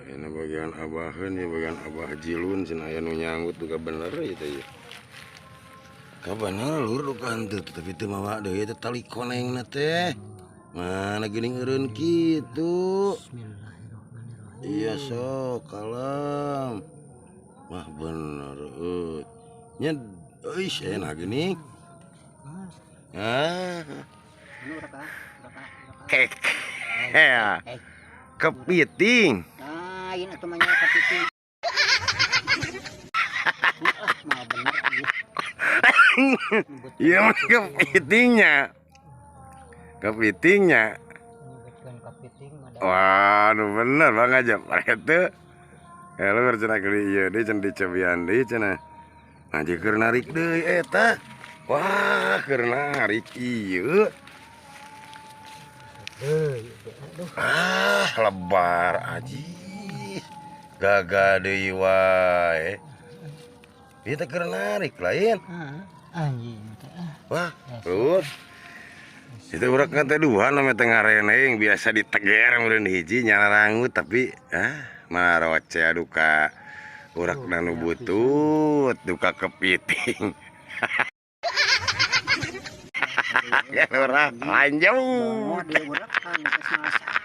Ini bagian abaheun ya, bagian abah jilun cenah aya nu nyanggut duka bener ieu teh ieu. Ka bener lur duka henteu tapi teu mawa deui teh tali konengna teh. Mana geuning eureun kitu. Bismillahirrahmanirrahim. Iya sok kalem. Wah bener euy. Nya euy enak geuning. Ah. Anu urang ah, urang ah, urang ah. Kek. Ya. Kepiting. Lain atuh mah nya kepiting. Ah, mah bener ieu. Iya mah kepitingnya. Kepitingnya. Nyebutkeun kepiting mah da. Waduh bener bang aja itu. Ya lu cenah geuning ieu deui cenah dicobian deui cenah. Nah jeung keur narik deui eta. Wah, keur narik ieu. Deui, aduh. Ah, lebar aji. Gagal deui wae. Ieu teh keur narik lain. Ah, anjing teh ah. Wah, terus itu urang kan teh dua namanya teh ngareneng biasa diteger meureun hiji nyarangut tapi ah maroce duka urak nu butut duka kepiting. Ya urang lanjut. Mau diurekan geus masak.